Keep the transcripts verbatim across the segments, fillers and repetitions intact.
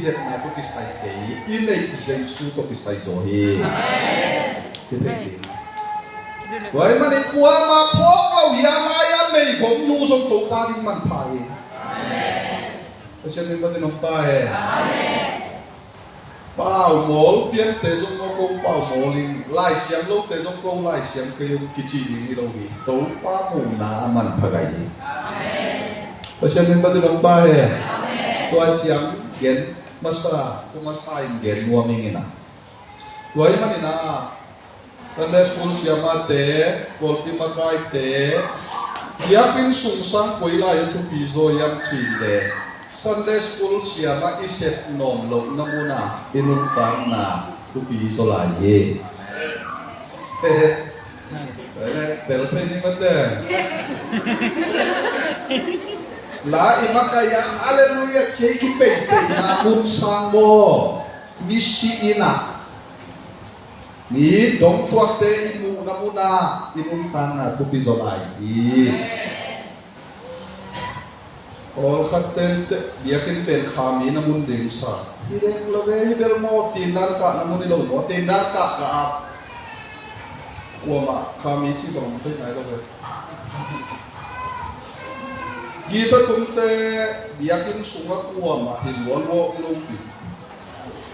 Zetna tawh kisai kei, i neih Jesu tawh kisai zaw hi. Hi thei ding. Tua ahih manin kuamah phawk lo hi a, lai-a meigong nu zong Topa ding manpha hi. Pasian min patin om ta hen. Paumawl piante zong maw ko paumawl in, laisiam lote zong ko laisiam kei un kici ding hi lo hi. Topa muhna a manpha gai hi. Pasian min patin om ta hen. Tua ciang gen masa, thu masa in gen nuam ing in a. Tua ahih manin a, Sunday school siamahte, pawlpi makaite, biakinn sung sang koi lai a thupi zaw hiam cih leh, Sunday school siamah i sep nawn lohna munah i nuntakna thupi zaw lai hi. Tel thei ni mate. La i makaih a, Alleluia ci-a i kipeihpeihna mun sang maw, misi in a, mi dongthuakte i muhna munah i nuntakna thupi zaw lai hi. Pawlkhat ten biakinn pen kha mi na mun ding sa. Hi dek lo ve, hi bel maw, tindan kahna mun hi lo maw, tindan kah kah a. Kuamah kha mi cih bang thei nai lo ve. Guitar tumte biakinn sungah kuamah hi lualua lo pi.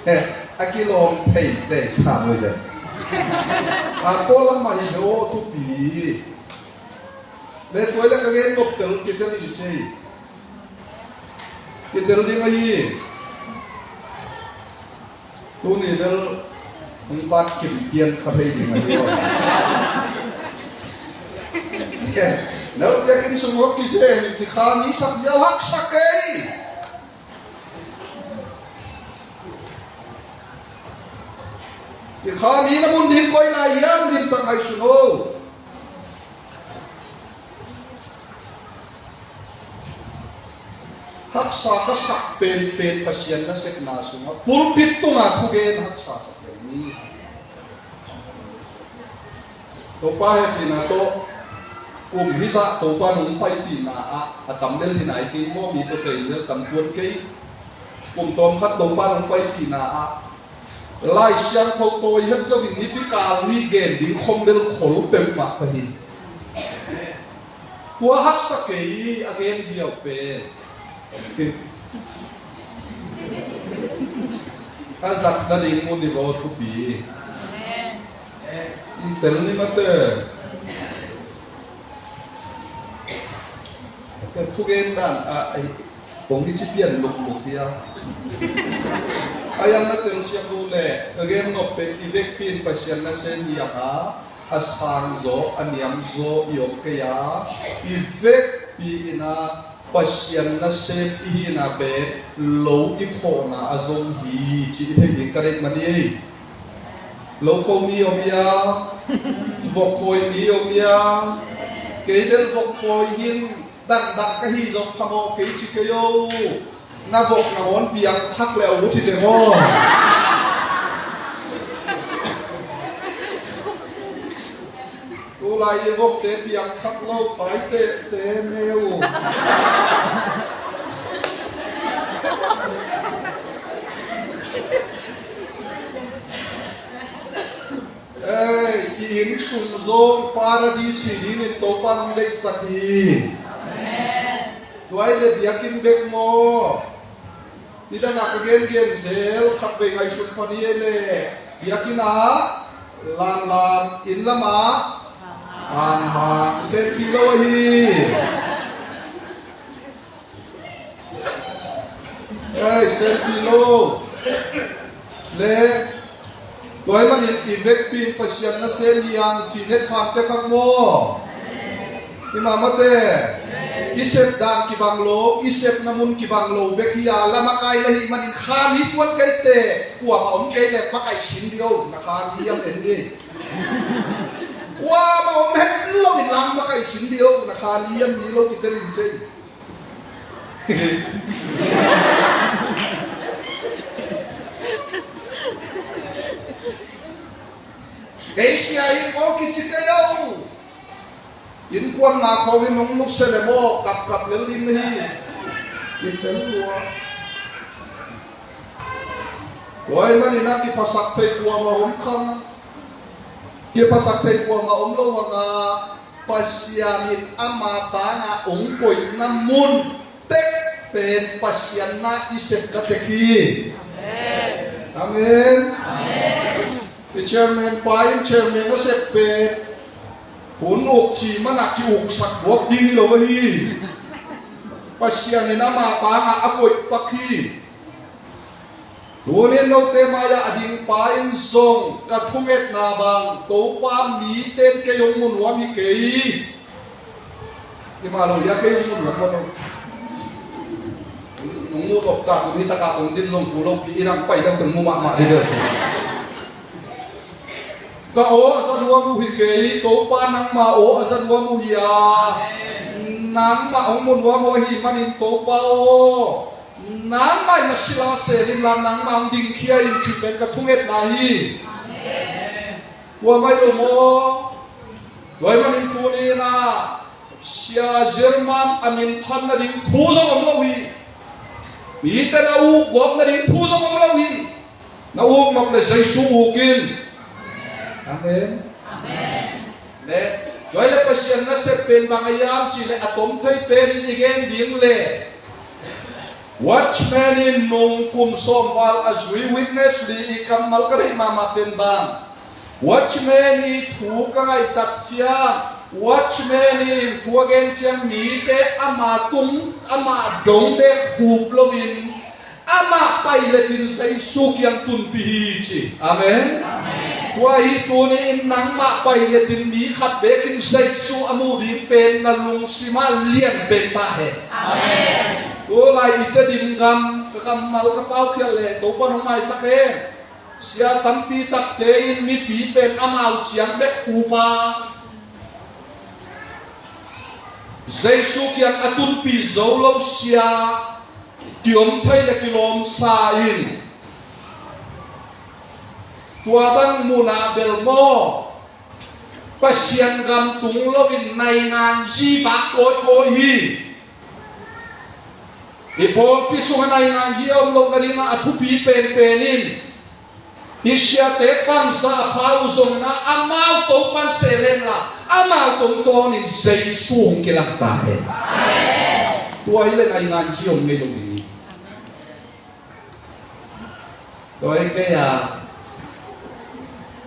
He, a kilawm thei thei sa lo ve. A kuamah hi lo thupi. Le tua le ka gen nop tel kitel in ci. Kitel ding ahi. Tuni bel hong bat kim pian kha thei ding ahi. No biakinn sung hok kise kikha mi sak ziau haksa kei. Kikha mi na mun ding koi lai hiam, limtak ngaihsun o. Haksa ka sak penpen Pasian nasepna sungah pulpit tungah thugen haksa sak pen ni. Topa hehpihna tawh kum hizah Topa nong paipihna ah a tam bel hi nai kei maw, mi tawh tei bel tam tuan kei. Kum tawmkhat Topa nong paipihna ah Lai Siangtho tawi het loin nipi kal nih gen ding khom bel khol peuhmah ka hi. Tua haksa kei a gen ziau pen. A zat nading mun i bawl thupi. Tel ni mate. Thugen dan a, a, kong hi ci pian lukluk hi a. A yang na tel siak uh leh ka gen nop pen i vekpi in Pasian nasem hi a, a sang zaw, a niam zaw i om kei a, i vekpi in a Pasian nasem i hihna pen lo i khawhna a zong hi cih i theih ding ka deih mah hi. Lo kho mi om hi a, vok khawi mi om hi a, kei bel vok khawi hi in, dakdak ka hi zong phamawh kei ci kei o. Na vok na hawn piang thak le a ut hi te maw? Tulai i vokte piang thak lo, tai teh te neu. Ei, i inn sung zong paradis hi dingin Topa hong deihsak hi. Tua ahih leh biakinn bek maw? Nidang a ka gengen zel khatvei ngaihsun pha ni ei leh, biakinn ah lanlan, inn lamah hanghang, senpi lo ahi. Ei, senpi lo. Le tua ahih manin i vekpi in Pasian nasem hi hang ci-in het kham te khak maw? Hi mah mate. I sep dan kibang lo, i sepna mun kibang lo bek hi a, lamakai na hih manin kham hi tuan kei teh, kuamah om kei leh makaih sin dih o, na kham hi hiam en dih. Kuamah om het loin lang makaih sin dih o, na kham hi hiam, mi lo kitel in cei. Kei sia hi maw kici kei o. Innkuan na khawng in hong nusia leh maw, kapkap lel ding na hi. Kitel lua. Tua ahih manin a kiphasak thei kuamah om kha. Kiphasak thei kuamah om lo hang a, Pasian in ama tangah hong koihna mun tek pen Pasian na i sep ka tek hi. Amen. I chairman pa in chairman na sep pen hun uk ci mana ki uksak buak ding hi lo ahi. Pasian in ama tangah a koih pak hi. Tunin note mai-ah a ding pa in zong ka thungetna bang Topa mite in kei hong mu nuam hi kei. Hi mah lo hia, kei hong mu nuam lo. Hong mu lawp ta, tuni takah hong din zong ku lopi in hong pai dang teng mu mahmah ding hi. Ka aw a za nuam uh hi kei, Topa nangma aw a za nuam uh hi a. Nangmah hong mu nuam uh ahih manin Topa aw, nangmah in na sila sel inla nangmah hong dingkhia in cih pen ka thungetna hi. Tua mah hi lo maw? Tua ahih manin tuni-in ah Sia Zirman a minthan nading thu zong om lo hi. Mite na uk gawp nading thu zong om lo hi. Na uk nop leh Jesu uk in. Amen. Amen. Tua hi leh Pasian nasep pen bang a hiam cih leh a tom thei pen in i gen ding leh, watchman in nung kum sawm val a zui witness li i kammal ka deih mahmah pen bang, watchman i thu ka ngaih tak ciang, watchman in thu a gen ciang mite ama tung, ama dong bek khup loin, amah pailet in Jesu kiang tunpih hi ci. Amen. Tua hi tuni-in nangmah pailet in mi khat bek in Jesu a mu ding pen na lungsim ah lian pen ta hen. Amen. Tulai i Tedim gam ka kammal ka paukhiat leh Topa nong maisak hen. Sia tampi takte in mipi pen amau ciang bek khup a, Jesu kiang a tunpih zo lo sia kiom thei leh kilawm sa in, tua bang mun ah bel maw, Pasian gam tung loin nainganzi vak kawikawi hi. I pawlpi sungah nainganzi a om loh nadingah a thupi penpen in, i siate pan za a pha uh zongin ah amau Topan seh leng la, amau tungtawnin Jesu hong kilang ta hen. Tua hi leh nainganzi om ngei lo ding hi. Tua hi kei a,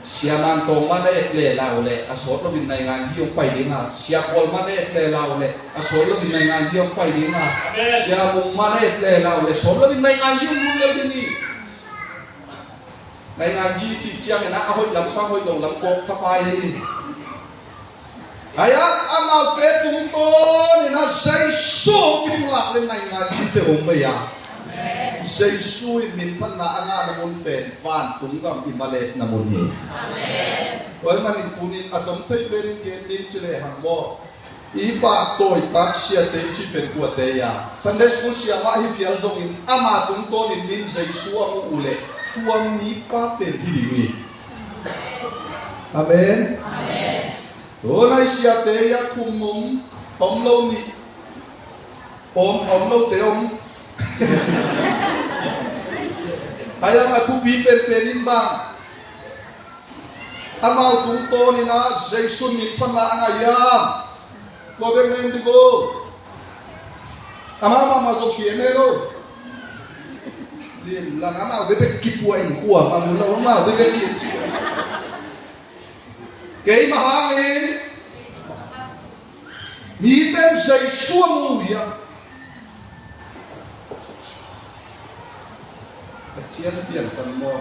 Sia Man Tawng mah na et le la uh leh a sawt loin nainganzi hong pai ding a, Sia Khual mah na et le la uh leh a sawt loin nainganzi hong pai ding a, Sia Mung mah na et le la uh leh sawt loin nainganzi hong lum lel ding hi. Nainganzi cih ciangin ah a hoih lam sang hoih lo lam kawk thapai hi. Ahi a, amaute tungtawnin ah Jesu kipulak le nainganzite om mah hi a. Jesu in minthanna a ngahna mun pen vantung gam i maletna mun hi. Tua ahih manin tuni-in a tom thei pen gen ding ci lehang maw, i pahtawi tak siate i cih pen kuate hi a, Sunday school sia mah hi phial zongin ama tungtawnin min Jesu a muh uh leh tua mipa pen hi ding hi. Amen. Amen. Tunai siate hi a, thum om, om lo nih, om, om lote om. Ahi hang a thupi penpen in bang, amau tungtawnin ah Jesu minthanna a ngah hiam? Kua bek na en ding uh? Amau mahmah zong ki-en ei lo. Lim lang amau bek kipuah in kuamah mu lo, amau bek ki-en. Keimah hangin mite in Jesu a mu uh hiam? Pathian piangthak maw?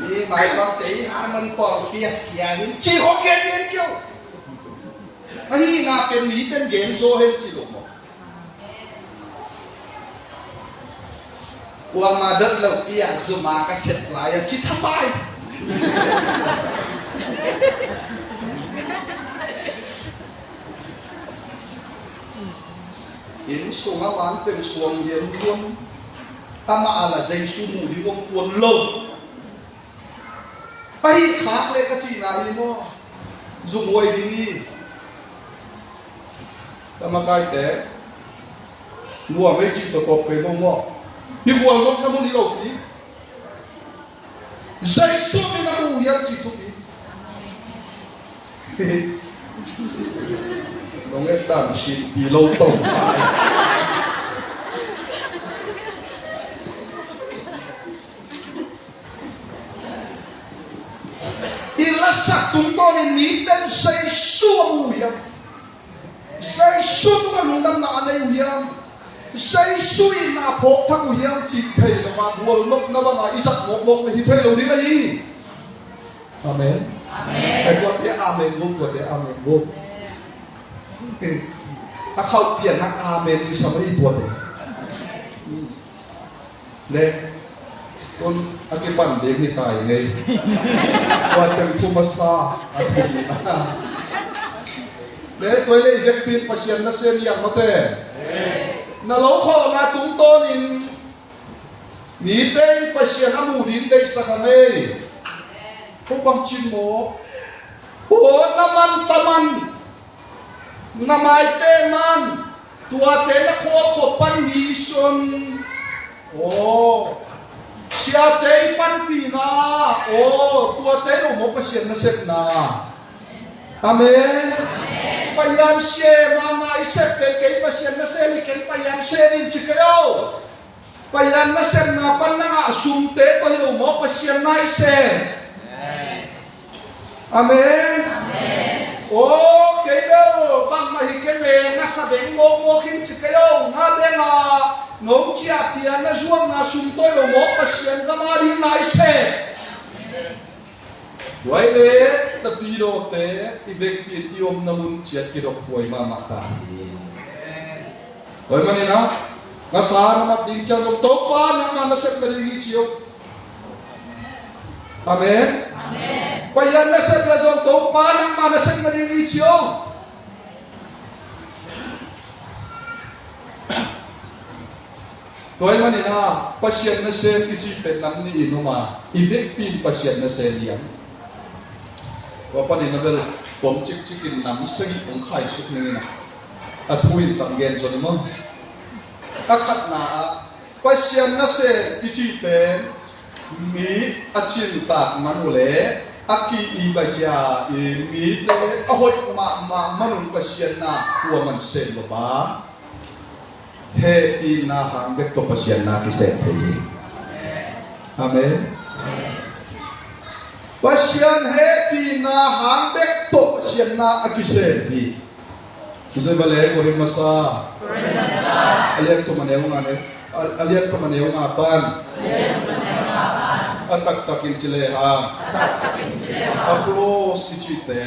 Hi mai bang tei ha man pawlpi a sia hi ci hong gen gen kio. Ahi na pen mite in gen zaw hen ci lo maw? Kuamah dot lopi ah zum a ka sep lai a ci thapai. Inn sungah man teng suang lian luang. Amah a la Jesu mu ding om tuan lo. Ahi khak leh ka cihna hi maw? Zumhuai ding hi. Ka makaite, nuam ei cih tawh tawp kei lo maw? Hi gualnopna mun hi lopi. Jesu min a mu uh hiam cih thupi. Nong et dan sinpi lo to. I lasak tungtawnin mite in Jesu a mu uh hiam? Jesu tungah lungdamna a nei uh hiam? Jesu in a phawk thak uh hiam cih thei lo a, gualnopna banga i zat mawkmawk le hi thei lo ding ahi. Amen. Amen. Ai, tuate amen guk, tuate amen guk. A khauh pianah amen kisam ahi tuate. Le, tun a kipan ding hi ta ing ei. Tua teng thu masa a thum hi na. Le, tua le i vekpi in Pasian nasem hiam mate. Na lo khawhna tungtawnin mite in Pasian a mu ding deihsak a ngei. Ko bang cin maw? Ko na man ta man. Na maite man, tuate na khuakhua pan mission. Aw, siate i panpihna. Aw, tuate lo maw Pasian nasepna. Amen. Pasian sem a na i sep kei kei Pasian nasem hi ken Pasian sem in ci kei o. Pasian nasepna pan na ngah sumte tawh hi lo maw Pasian na i sem. Amen. Aw, kei bel bangmah hi kei leng a sa beng mawkmawk in ci kei o, na beng a nong ciah pian na zuakna sum tawh hi lo maw Pasian ka ma ding na i sem. Tua hi le, tapidawte i vekpi in i omna mun ciat kidok huai mahmah ta hi. Tua hi manin a, ngasa na mat ding ciang zong Topa nangmah na sep na ding hi ci o. Amen. Amen. Pasian na sep na zong Topa nangmah na sep na ding hi ci o. Tua hi manin a, Pasian nasem i cih pen nam nih in om a, i vekpi in Pasian nasem hiam? Tua panin a bel pom cikcik in nam sagih hong khaisuk ning in a, a thu in tang gen zaw ni maw. A khatna ah, Pasian nasem i cih pen mi a cintak man uh leh a ki-ip a zia in mite a hoih mahmah man un Pasian na tua man sem lo a, hehpihna hang bek tawh Pasian na kisem thei hi. Amen. Pasian hehpihna hang bek tawh Pasian na a kisem hi. Zui ba le Korin masa. Korin masa. A lian thum a neu nga neu. A, a lian thum a neu nga pan. A lian thum a neu nga pan. A taktak in ci le hang. A taktak in ci le hang. Apollos i cihte.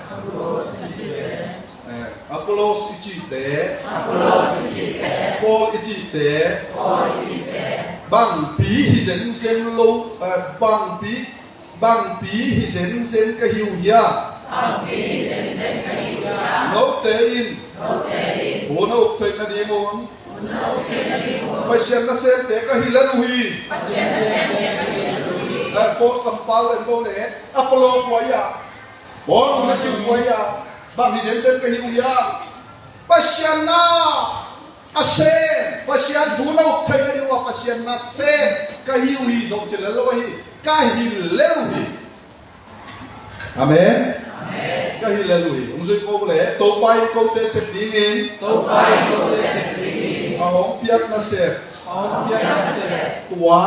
Apollos i cihte. Eh, Apollos i cihte. Apollos i cihte. Paul i cihte. Paul i cihte. Bangpi hi zenzen lo, eh, bangpi, bangpi hi zenzen ka hi uh hiam? Bangpi hi zenzen ka hi uh hiam? Note in. Note in. Hun a up theih nadingun. Hun a up theih nadingun. Pasian nasemte ka hi lel uh hi. Pasian nasemte ka hi lel uh hi. Eh, Paul kampau en bo le. Apollo kua hiam? Paul hun a cih kua hiam? Bang hi zenzen ka hi uh hiam? Pasian na a sem, Pasian thu na up theih nading uh a Pasian nasem ka hi uh hi zong ci lel lo ahi, ka hi lel uh hi. Amen. Ka hi lel uh hi. Hong zui ko le, Topa in kote sep dingin. Topa in kote sep dingin. A hong piak nasep. A hong piak nasep. Tua.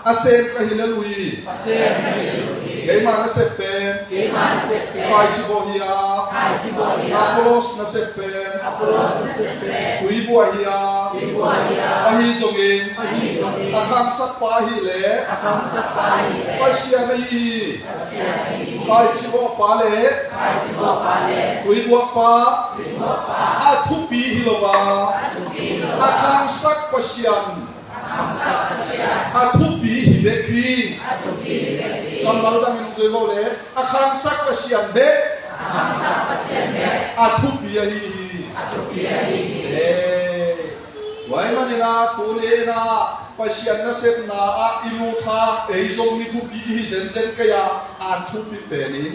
A sem ka hi lel uh hi. A sem ka hi lel uh hi. Keima nasep pen. Keima nasep pen. Khaici bawh hi a. Khaici bawh hi a. Apollos nasep pen. Apollos nasep pen. Tuibuah hi a. Tuibuah hi a. Ahi zongin. Ahi zongin. A khangsak pa ahih leh. A khangsak pa ahih leh. Pasian ahi hi. Pasian ahi hi. Khaici bawh pa le. Khaici bawh pa le. Tuibuah pa. Tuibuah pa. A thupi hi lo a. A thupi hi lo a. A khangsak Pasian. A thupi hi bek hi. Kammal dangin hong zui lo le, a khangsak Pasian bek. A thupi ahi hi. Eh, tua ahih manin a, tuni in a, Pasian nasepna ah i lutkhak ei zong mi thupi i hi zenzen kei a, a thupi pen in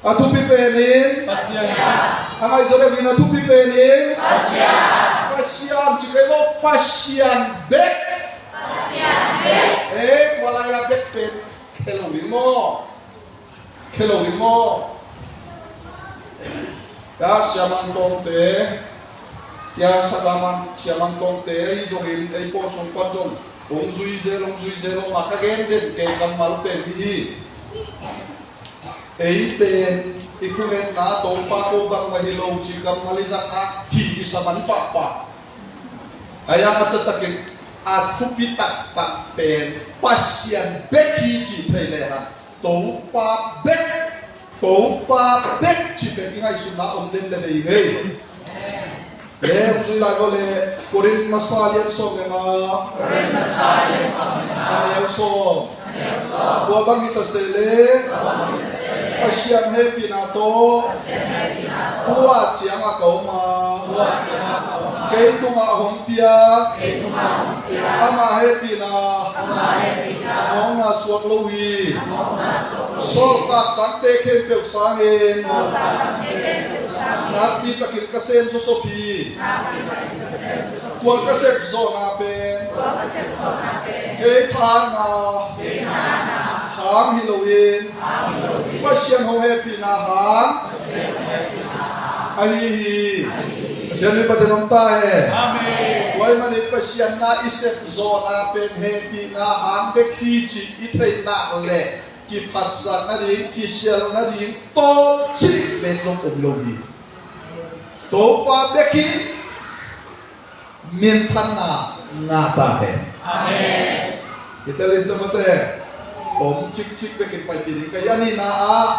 A thupi pen in Pasian. A ngaihsut leh in a thupi pen in Pasian. Pasian ci kei maw, Pasian bek. Pasian bek. Eh, tua lai-a bek pen khel lo ding maw? Khel lo ding maw? Ya, Sia Mang Tawngte, ya, Sia Mang, Sia Mang Tawngte ahi zongin ei pawl sung pan zong hong zui zel, hong zui zel, hong a ka gen den kei kammal pen hi hi. Ei pen i thungetna Topa ko bangmah hi lo ci kammal i zatna hi i sa man pahpah. Ahi hang a taktakin a thupi taktak pen Pasian bek hi ci thei lehang Topa bek, Topa bek ci pen i ngaihsutna om den le dei ngei. Le, hong zui lai vo le, Korin masa lian sawm le nga. Korin masa lian sawm le nga. A neu sawm. A neu sawm. Tua bang hi ta se le. Tua bang hi ta se le. Pasian hehpihna tawh. Pasian hehpihna tawh. Tua ciang a ka om a. Tua ciang a ka om a. Kei tungah hong piak. Kei tungah hong piak. Ama hehpihna. Ama hehpihna. A mawkna suak lo hi. A mawkna suak lo hi. Sawltak tangte khempeuh sangin. Sawltak tangte khempeuh sangin. Nakpi takin ka sem sawsawp hi. Tua ka sep zawhna pen kei thahatna hang hi loin Pasian hong hehpihna hang ahi hi. Pasian min phat in om ta hen. Amen. Tua ahih manin Pasian na i sep zawhna pen hehpihna hang bek hi cih i theih nak leh kiphatsakna ding, kisialna ding tawmcik pen zong om lo hi. Topa bek in minthanna ngah ta hen. Amen. I tel in, tawmate, om cikcik bekin paipih ding ka hi a. A nihna ah,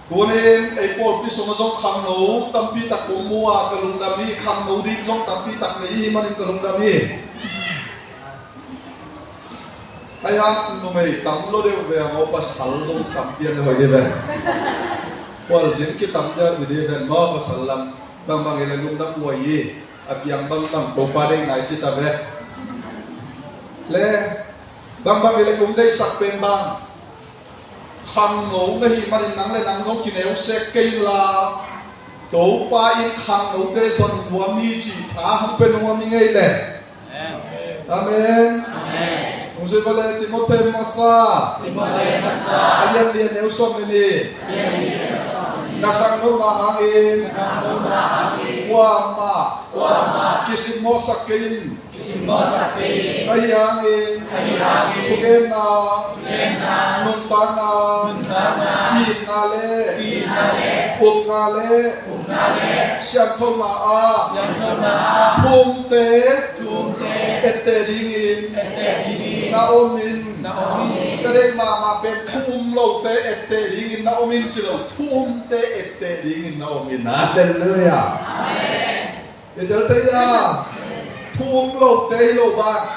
tuni-in ei pawlpi sungah zong khangno tampi tak kong mu a, ka lungdam hi. Khangno ding zong tampi tak nei i hih manin ka lungdam hi. Ahi hang numei tam lo deuh ve, a maw, pasal zong tam pian le hoih dih ve. Khualzin kitam deuh hi dih ve, a maw, pasal lam. Bangbang hi leh lungdam huai hi. A piang bangbang Topa deihna i ci ta ve. Le, bangbang hi leh kong deihsak pen bang, khangno na hih manin nang le nang zong kineu sek kei inla, Topa in khangnote zon nuam hi cih tha hong pia nuam hi ngei leh. Amen. Amen. Hong zui vo le, Timothy masa. Timothy masa. A lian li, a neu sawm le nih. A lian li, a neu sawm le nih. Na khangnote hangin. Na khangnote hangin. Kuamah. Kuamah. Kisimmawhsak kei in. Kisimmawhsak kei in. Ahi hangin. Ahi hangin. Thugenna. Thugenna. Nuntakna. Nuntakna. Itna le. Itna le. Upna le. Upna le. Siangthona ah. Siangthona ah. Thumte. Thumte. Etteh dingin. Etteh dingin. Na om in. Na om in. Ka deih mahmah pen thu um lote etteh dingin na om in ci lo. Thu umte etteh dingin na om in. Halleluiah. Amen. I tel te ia, thu um lote hi lo bang,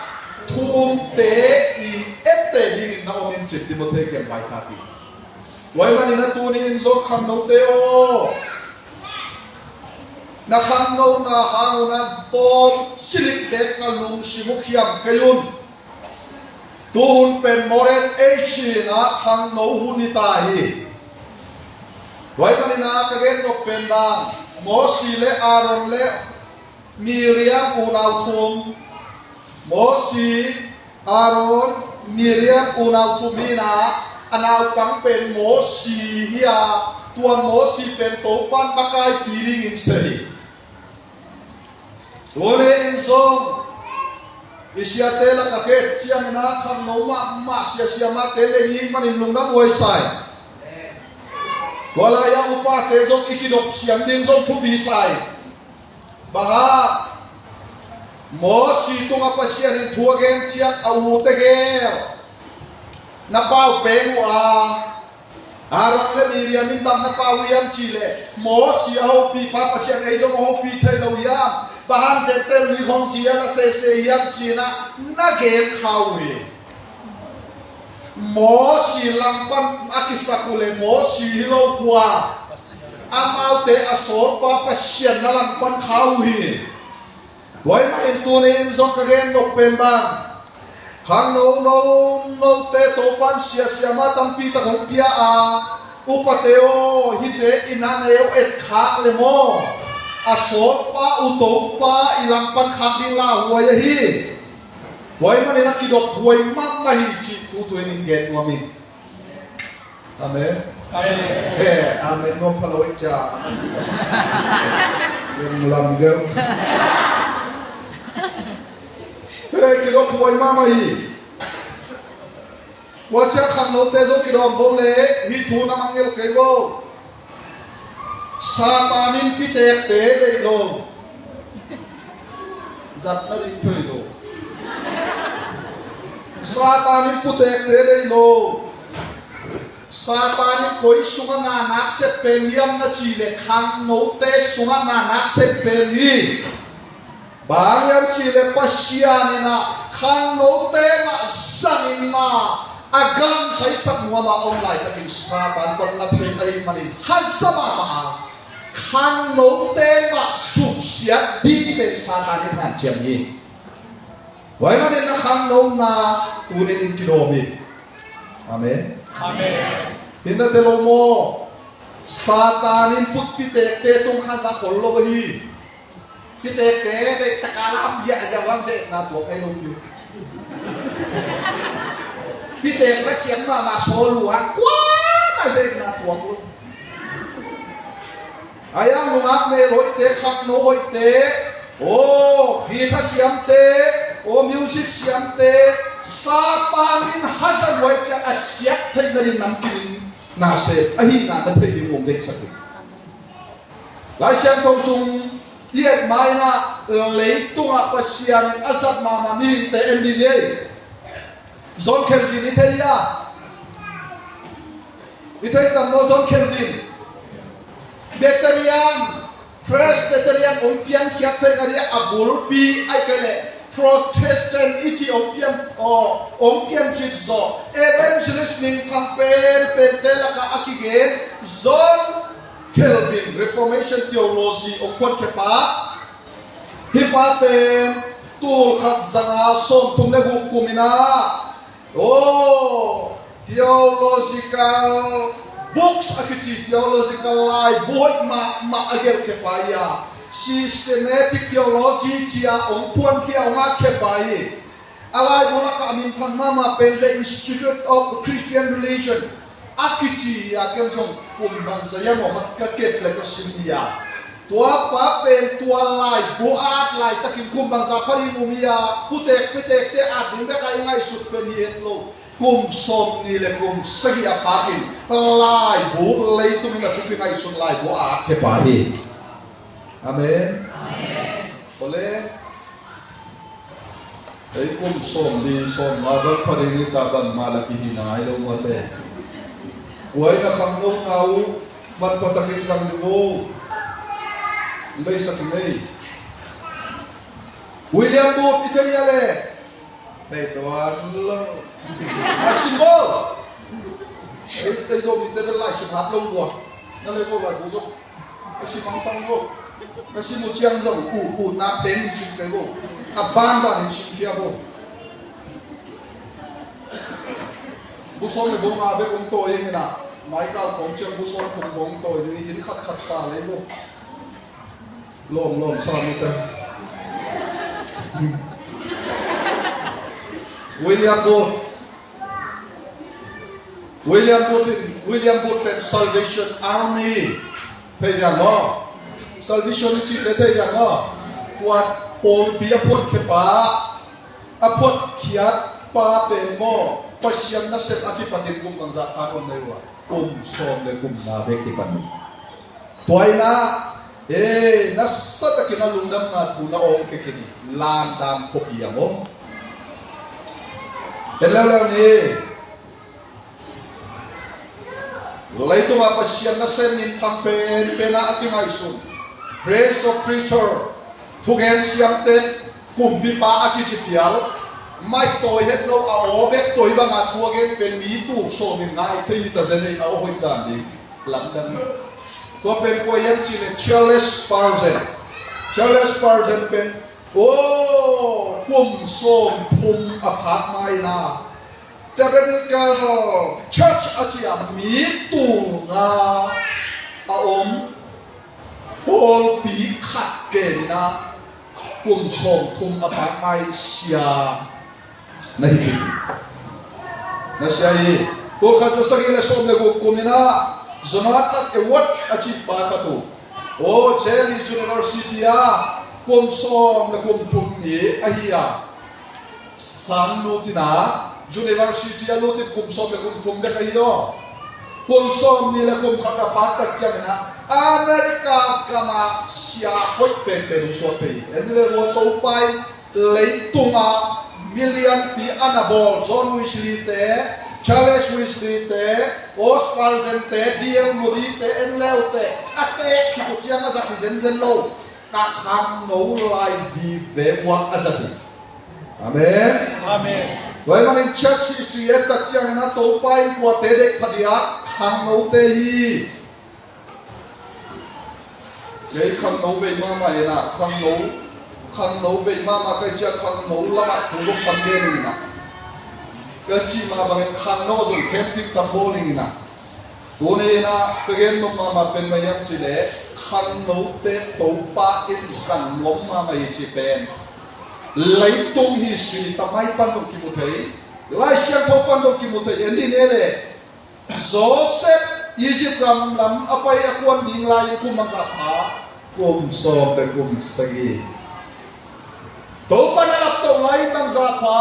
thu umte i etteh dingin na om in ci Timothy kiang vaikhak hi. Tua ahih manin a tuni-in zong khangnote aw, na khangnona hang un a tawm silik bek na lungsim uh khiam kei un. Tuhun pen modern age in ah khangno hun hi ta hi. Tua ahih manin ah ka gen nop pen bang, Mosi le Aaron le Miriam unau thum. Mosi, Aaron, Miriam unau thum hi in ah, a naupang pen Mosi hi a, tua Mosi pen Topan makaipi dingin sem hi. Tuni-in zong i siate lakah ka et ciangin ah khangno mahmah sia siamahte le i hih manin lungdam huai sa ing. Tua lai-ah upate zong i kidop siam ding zong thupi sa ing. Bang hang, Mosi tungah Pasian in thu a gen ciang a ute gel na pau peng uh a, Aaron le Miriam in bang na pau uh hiam cih leh, Mosi a hopih pa Pasian ei zong a hopih thei lo hiam? Bang hang Gentile mi khawng zi a na sese hiam ci-in ah na gen kha uh hi. Mosi langpan a kisak uh leh Mosi hi lo kua, amaute a sawlpa Pasian na langpan kha uh hi. Tua ahih manin tuni-in zong ka gen nop pen bang, khangno, no, note Topan sia siamah tampi tak hong pia a, upate aw, hihte in ah neu et khak le maw, a sawtpa, utopa i langpan khak ding lauhuai ahi. Tua ahih manin a kidop huai mahmah hi cih tu tuni-in gen nuam ing. Amen. Amen. He, amen nuam pha lo ei cia. Gen lam gel. He, kidop huai mahmah hi. Tua ciang khangnote zong kidawm vo le, hih thu na mangngilh kei vo. Satan in pitekte deih lo. Zatna ding thei lo. Satan in putekte deih lo. Satan in koi sungah na nak sep pen hiam na cih leh khangnote sungah na nak sep pen hi. Bang hiam cih leh Pasian in ah khangnote mah zangin ah a gamsaisak nuam a om laitakin Satan kong na thei ahih manin haza mahmah a, khangnote mah suksiat ding pen Satan in hanciam hi. Tua ahih manin na khangno na tuni-in kidawm hi. Amen. Amen. Hi na te lo maw? Satan in put pitekte tung haza khol lo hi. Pitekte deih taka lam ziahziah vang ze-etna tuak ahi lo hi. Pitek la siam mahmah sawl uh hang kuamah ze-etna tuak lo. A yang nungak mel hoihte, khangno hoihte, aw, guitar siamte, aw, music siamte, Satan in haza luai ciang a siat theihna ding namkilin na sep ahihna na theih ding uh hong deihsak hi. Lai Siangtho sung i et ma-in ah leitungah Pasian in a zat mahmah mihingte en dih ni ei. John Calvin i thei hia? I thei tam maw John Calvin? Presbyterian, Presbyterian hong piankhiat theihna ding a bulpi ahih kei leh Protestant i cih hong pian, aw, hong piankhit zawh evangelist minthang penpente lakah a kigen John Calvin, Reformation Theology hong phuankhia pa. Hih pa pen tul khat za nga sawmthum le guk kum in ah, aw, theological books a kici, theological laibu hoih mahmah a gelhkhia pa hi a, systematic theology ci-a hong phuankhia, hong akkhia pa hi. A laibu lakah a minthang mahmah pen The Institute of Christian Religion a kici hi a, ken zong kum bangzah hiam aw khat ka kep le ka sim hi a. Tua pa pen tua laibu a at laitakin kum bangzah pha ding um hi a, putek pitekte at ding bek a i ngaihsut pen hi het lo. Kum sawmnih le kum sagih a pakin laibu, leitung in a thupi ngaihsun laibu a at khia pa hi. Amen. Amen. Ole. Ei kum sawmli sawmnga bang pha ding hi ta, bangmah la kihi nai lo mate. Huai na khangno na uh manpha takin zang dih uh. Leisak hi mei. William Booth i thei hia le? Thei tuan lo. A symbol. Ei, ei Zomite bel laisim hat lo uh a. Na lei ko laibu zong. Ka si mangpang lo. Ka si mu ciang zong u, u na pen in sim kei bo. A banban in sim kia bo. Bu sawm le bu nga bek om tawi ing ina. Mai kal khawng ciang bu sawm thum khawng tawi ding in khat khat ta lei bo. Lawm lawm sa mu te. William Booth. William Booth in, William Booth pen Salvation Army. Thei diam maw? Salvation i cih pen thei diam maw? Tua pawlpi a phuankhia pa, a phuankhiat pa pen maw, Pasian nasep a kipatin kum bangzah pha om na hi uh a? Kum sawm le kum nga bek kipan hi. Tua hi a, eh, nasatakin a lungdamna thu na awng kei kei ni, London khuapi ah maw. En leuleu ni. Leitungah Pasian nasem minthang penpen ah a kingaihsun, Prince of Preacher, thugen siamte, kumpipa a kici pial, mic tawi het lo a aw bek tawi banga thu a gen pen mi tul sawm in ngai thei hi ta zen ei, a aw hoih dan ding. Lamdang. Tua pen kua hiam cih leh Charles Spurgeon. Charles Spurgeon pen, aw, kum sawmthum a phak ma-in a, Tabernacle Church a ci a mi tul nga a om. Pawlpi khat ken in ah kum sawmthum a pak mai sia na hi hi. Na sia hi. Tul khat za sagih le sawm le guk kum in ah Jonathan Edward a cih pa khat uh, aw, Yale University ah kum sawm le kum thum ni ahi a, sang lut in ah, university a lut in kum sawm le kum thum bek ahi aw. Kum sawm ni le kum khat a pak tak ciangin ah America gam ah sia hoih penpen hong suak pei hi. En le, Topa in leitungah mi lianpi a na bawl John Wesley te, Charles Wesley te, Spurgeon te, D L Moody te, en le uh teh, a tek khit uh ciang a zat hi zenzen lo. Ka khangno lai vive uh a zat hi. Amen. Amen. Tua ahih manin church history et tak ciangin ah Topa in kuate deih phadiak? Khangnote hi. Kei khangno vei mahmah in ah, khangno, khangno vei mahmah ka hih ciang khangno lamah thu zong pan gen ning in ah. Ka cih mah bangin khangno zong khempeuh ta khawl ning in ah. Tuni in ah ka gen nop mahmah pen bang hiam cih leh, khangnote Topa in zang nuam mahmah hi cih pen leitung history tamai pan zong kimu thei, Lai Siangtho pan zong kimu thei. En dih ni leh, Joseph Egypt gam lam a pai a kuan ding lai-in kum bangzah pha? Kum sawm le kum sagih. Topa na laptoh lai-in bangzah pha?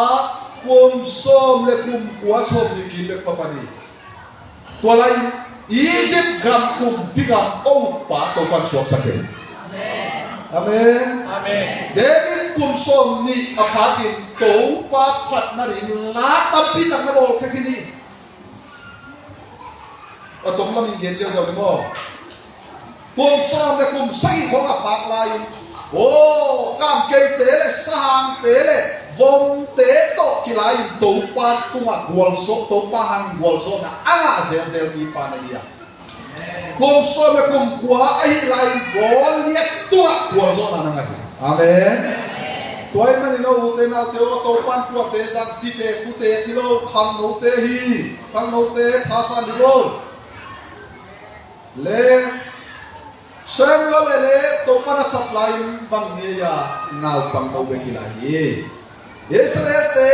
Kum sawm le kum kua, sawmnih kim bek pha pan hi. Tua lai-in Egypt gam kumpi gam a ukpa Topa in suaksak hi. Amen. Amen. David kum sawmnih a phakin Topa phat nading la tampi tak na bawlkhia khin hi. A tong lamin gen ziauziau ni maw? Kum sawm le kum sagih khawng a pak lai-in, aw, kamkeite le sahangte le vomte tawh kilai-in Topa tungah gualzawh, Topa hangin gualzawhna a ngah zelzel mipa na hi a. Kum sawm le kum kua ahih lai-in Goliath tungah gualzawhna na ngah hi. Amen. Tua ahih manin aw, ute naute aw, Topa in kuate zang? Pite, pute hi lo, khangnote hi. Khangnote thasan hi lo. Le Samuel le le Topa na sap lai-in bang hi a, naupangno bek hi lai hi. Israelte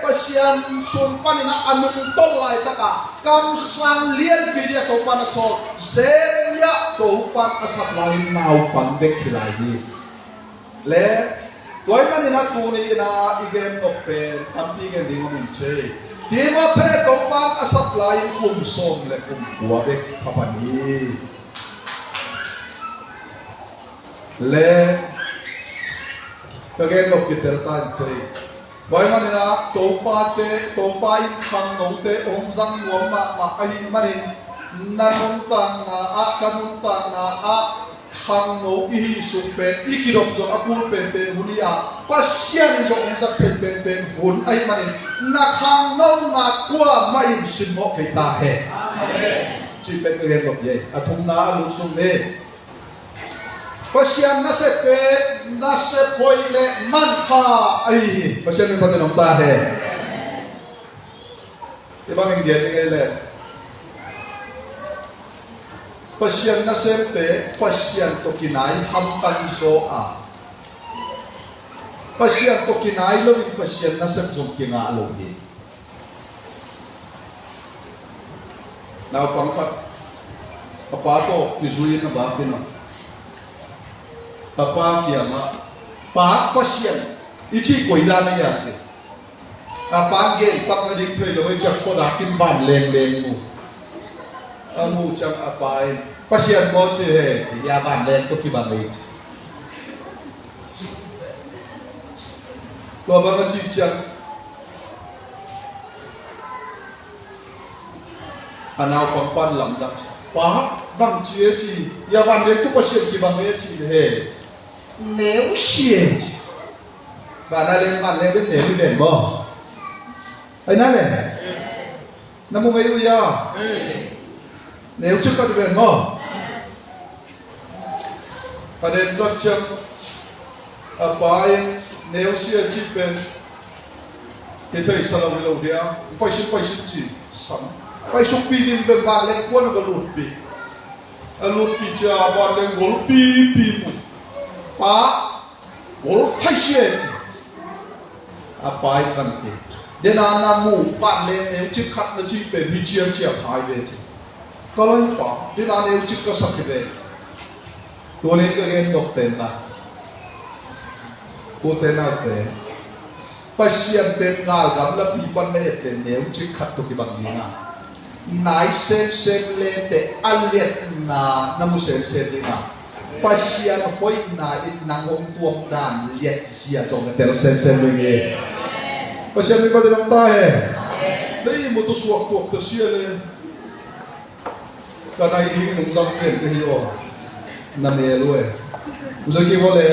Pasian sung panin a nungtolh laitaka kamsang lianpi dingin Topa na sawl Jeremiah Topa na sap lai-in naupang bek hi lai hi. Le tua ahih manin a tuni in a i gen nop pen tampi gen ding om in cei. Timothy Topa a sap lai-in kum sawm le kum kua bek pha pan hi. Le ka gen nop kitel ta in cei. Tua ahih manin a Topate, Topa in khangnote hong zang nuam mahmah ahih manin na nuntakna ah, ka nuntakna ah khangno i hih suk pen i kidop zong a kul penpen hun hi a, Pasian in zong hong zat penpen pen hun ahih manin na khangnona kuamah in simmawh kei ta hen. Amen. Cih pen ka gen nop hi. A thumna a lut sung ni. Pasian nasep pen nasep hoih le manpha ahi hi. Pasian min phatin om ta hen. I bangin gen ning ei le, Pasian nasemte Pasian tawh kinai hamtang zaw a, Pasian tawh kinai loin Pasian nasep zong kingah lo hi. Naupang khat a pa tawh kizui in a bak in a, a pa kiangah, "Pa, Pasian i cih koi dan a hia?" ci. A pa gen pak nading thei lo ei, ci a, khuadak in van lengleng mu. A muh ciang a pa in, "Pasian maw?" ci, "He," ci, "Hia vanleng tawh kibang ei," ci. Tua bang a cih ciang a naupang pan lamdang, "Pa, bang ci e?" ci. "Hia vanleng tawh Pasian kibang ei," ci. "He, neu si e," ci. Vanleng, vanleng bek neu hi ven maw? Ai na le. Na mu ngei uh hia? Neu cik ka ti ven maw? A den tak ciang a pa in neu si a cih pen hi thei sa lo hi lo dia. Paisuk, paisuk ci. Sam. Paisuk pi ding ven, vanleng kuan a va lut pi. A lutpi cia van leng golpipi mu. Pa, gol thai sia ci. A pa i pan ci. Dena na mu pan leng neu cik khat na ci pen hi cia cia phai ve ci. Ka lai pa, dena neu cik ka sak hi ve. Tunin ka gen nop pen ta. Ute naute, Pasian pen ngal gamlapi pan na et le neu cik khat tawh kibang ding a, nai semsem le te a liatna na mu semsem ding a, Pasian hoihna in nang hong tuam dan liat zia zong na tel semsem ding hi. Pasian min patin hong ta he. Na ihmu tawh suak tuak ta sia le. Ka nai ding nungzang pen ka hi aw. Na mel uh e. Uzaki vole.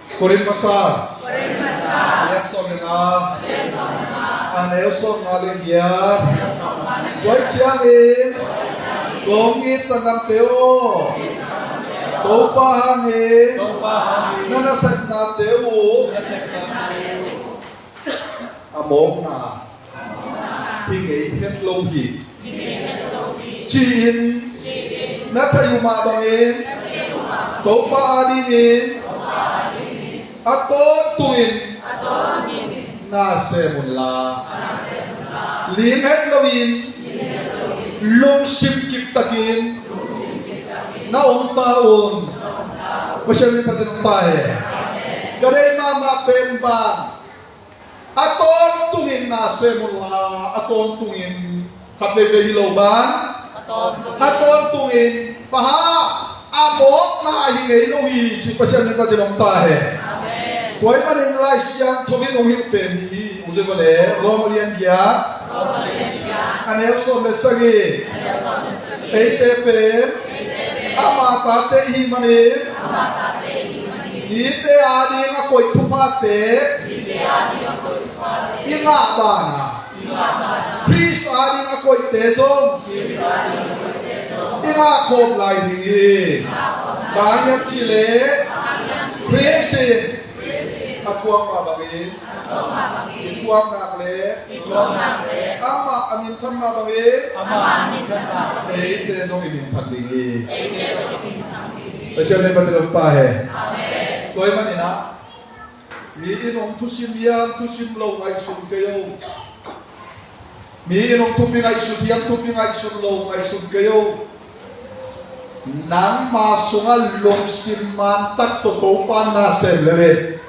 Korin masa. Korin masa. Lian sawm le nga. Lian sawm le nga. A neu sawm nga le giat. Neu sawm nga le giat. Tua ciangin kong it sanggamte aw. Topa hangin. Topa hangin. Na nasepnate uh. Na nasepnate uh. A mawkna hi ngei het lo hi. Ci-in na theih uh mah bangin Topa adingin a tawntungin na sem unla, lim het loin lungsim kiptakin na om ta un. Pasian min patin hong ta he. Ka deih mahmah pen bang a tawntungin na sem unla, a tawntungin khat veivei hi lo bang. A tawntungin paha a mawkna hi ngei lo hi ci. Pasian min patin hong ta he. Tua ahih manin Lai Siangtho in hong hilh pen hi. Uzek vale, Rom a lian giat. A neu sawm le sagih. Eite pen ama tate i hih manin mite ading a koih thuphate i ngah banah Khrist ading a koihte zong i ngah khawm lai ding hi. Bang hiam cihleh Khrist in a thuak mah bangin i thuak nak le amah a min phat mah bangin eite zong i min phat ding hi. Pasian min patin hong ta he. Tua ahih manin ah mi in hong thusim hiam thusim lo ngaihsun kei o. Mi in hong thupi ngaihsut hiam thupi ngaihsut lo ngaihsun kei o. Nangma sungah lungsim mantak tawh Topa na sem lel.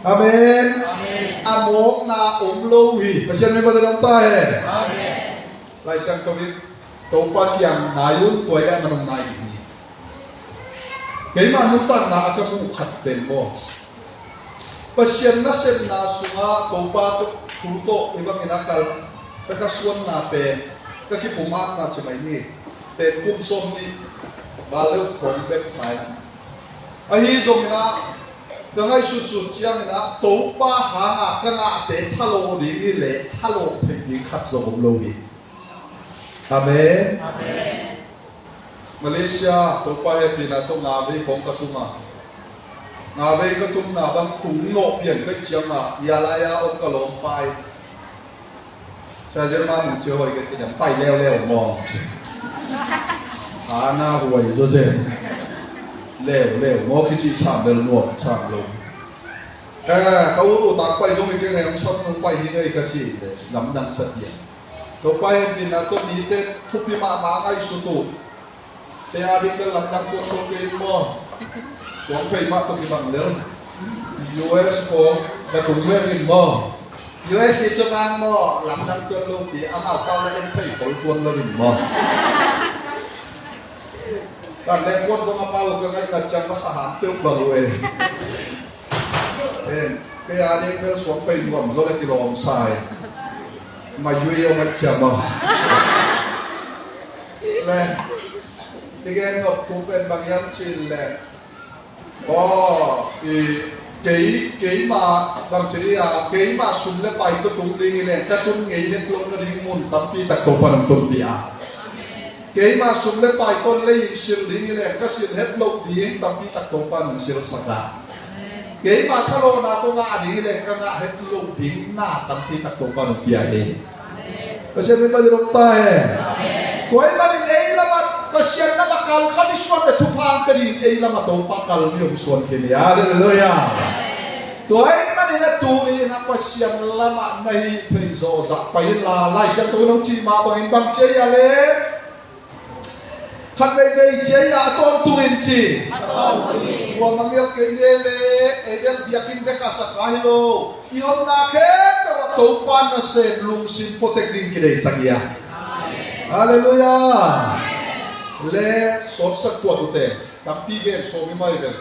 Amen. A mawkna om lo hi. Pasian min patin hong ta he. Lai Siangtho in Topa kiang nai un, tua ahih manin nai ding hi. Keimah nuntakna a ka muh khat pen maw, Pasian nasepna sungah Topa tawh thu tawh i bangin a kal, ka ka suanna pen ka kipum akna ci mai ni. Pen kum sawm nih val le khawng bek mai. Ahi zongin ah ka ngaihsutsut ciangin ah Topa hanga ka ngahte thalawh ding hi leh thalawh theih ding khat zong om lo hi. Amen. Malaysia, Topa hehpihna tawh nga vei khawng ka tung a, nga vei ka tunna bang tung nawh pian ka hih ciangin a, hia lai-a om ka lawmpa in Sia Jerman nung cia huai ka ci dam pai leuleu maw? Ana huai zaw zen. Leuleu maw kici sam bel nuam sam lo. Eh, ka ut ut tak pai zong i keng a hong sam nung pai hi ngei ka ci le lamdang sa pian. Topa hehpihna tawh mite thupi mahmah ngaihsut uh. Te a ding bel lamdang tuan lo kei in maw? Suang phei mah tawh kibang lel. U S ko ka tung lel in maw? U S i tung ang maw? Lamdang tuan lo pi, amau pau la en phei kol tuan lo in maw? Kan leng kuan kong a pau ka ngaih khat ciang masa han peuh bang uh e. Em, kei a ding bel suang pei nuam zaw le kilawm sa e. Ma yui a ngat ciam a. Le, i gen nop thu pen bang hiam cih le. Aw, i, kei, keima, bang ci a, keima sum le pai ka tung ding i le, ka tun ngei het lo na ding mun tampi tak Topa nang tun pia. Keima sum le pai tawh lei in sil ding hi le ka sil het loh ding tampi tak Topa nang silsak a. Keima thalawhna tawh ngah ding hi le ka ngah het loh ding na tampi tak Topa nang pia hi. Pasian min patin hong ta hen. Tua ahih manin ei lamah Pasian lamah Kal khat i suan le thupha pia ding ei lamah Topa kal ni hong suan khin hi. Halleluiah. Tua ahih manin a tuni in a Pasian lamah na hih thei zawhzah pai inla, Lai Siangtho in hong cih mah bangin bang ci a hia le? Khat veivei ci a hia, a tawntungin ci. Kuamah ngial kei le le, ei bel biakinn bek a sak a hi lo. I omna khempeuh ah Topa nasem lungsim phuatek ding kideisak hi a. Halleluiah. Le sawtsak tuah ute, tampi gen sawm i mai ve.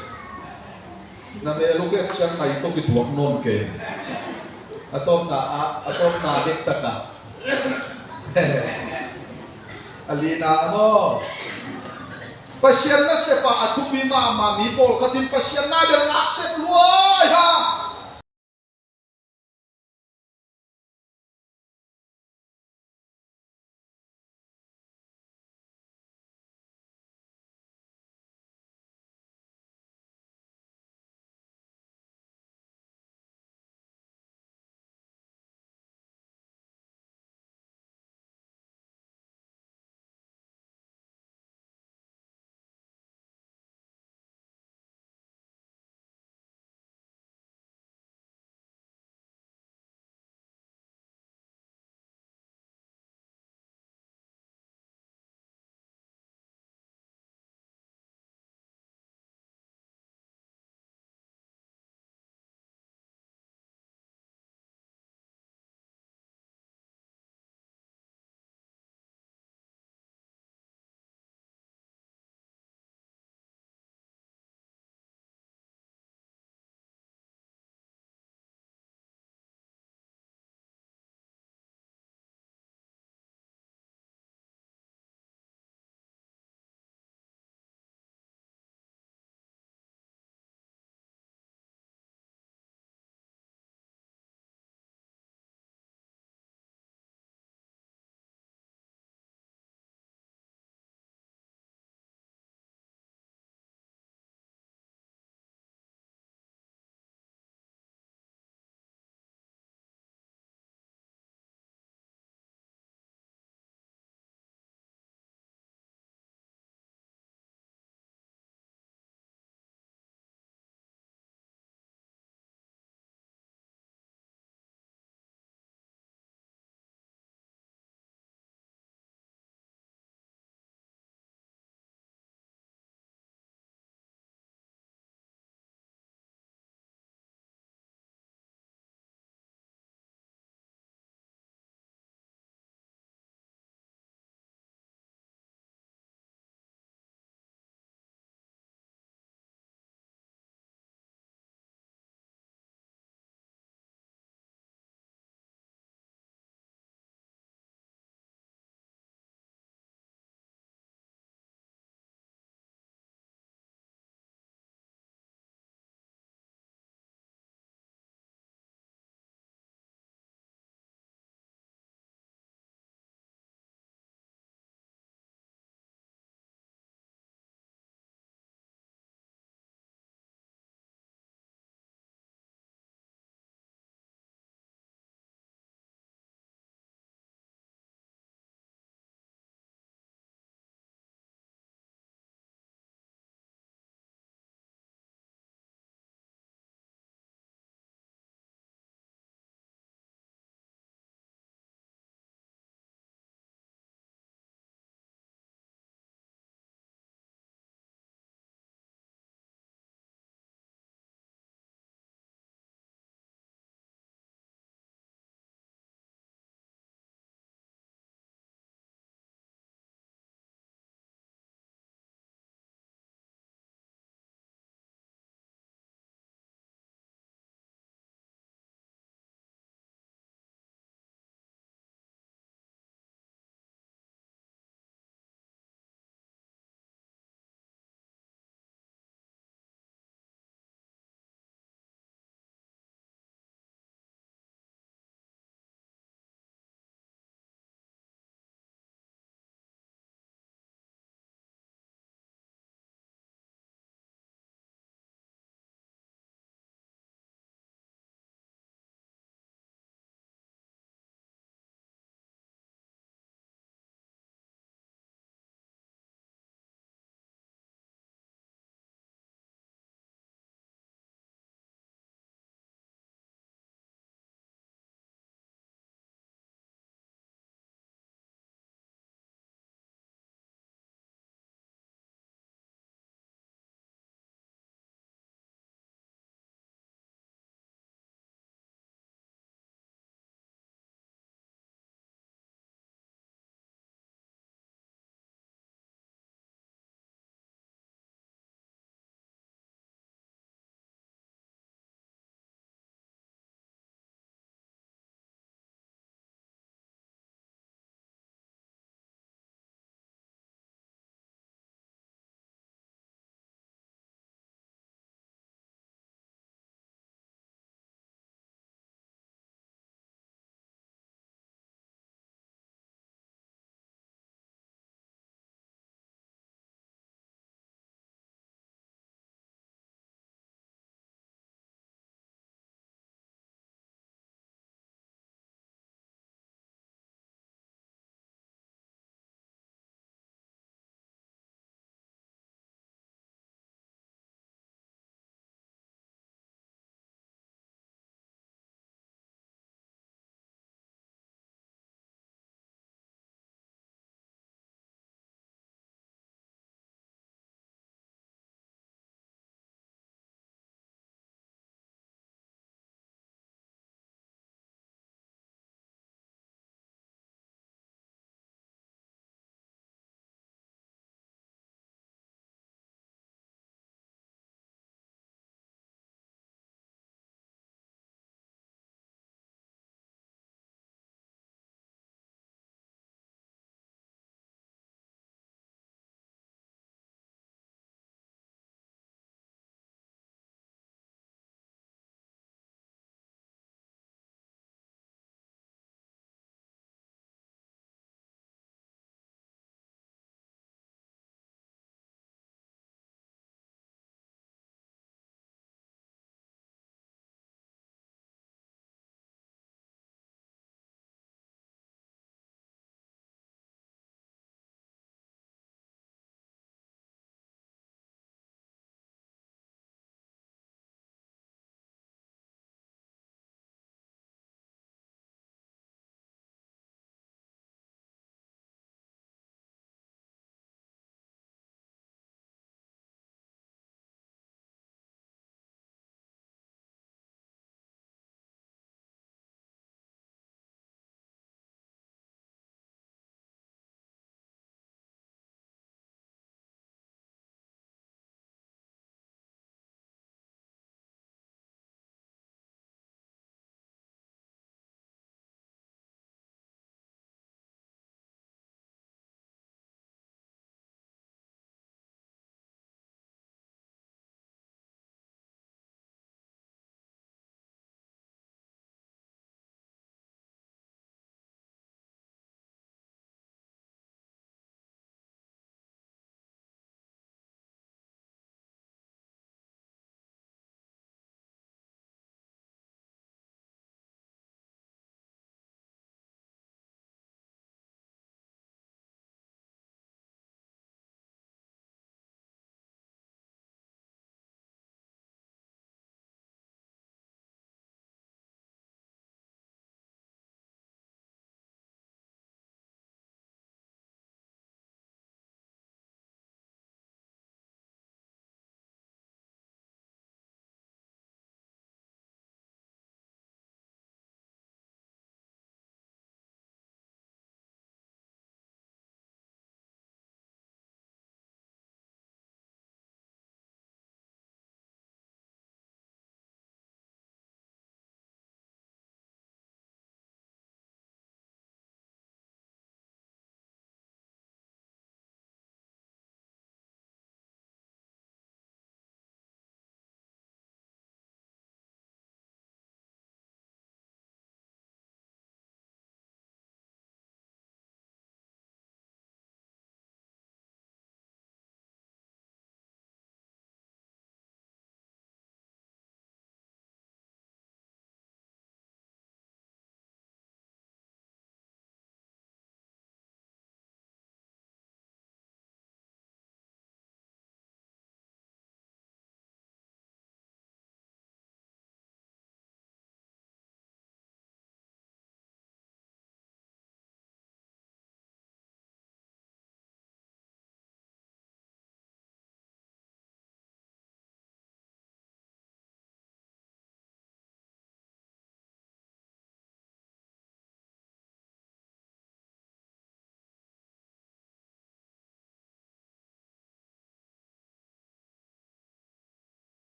Na mel uh kek ciang nai tawh kituak nawn kei. A tawpna ah, a tawpna dektak ah. A lina ah maw. Pasian nasep ah a thupi mahmah mi pawlkhat in Pasian na bel nak sep lua.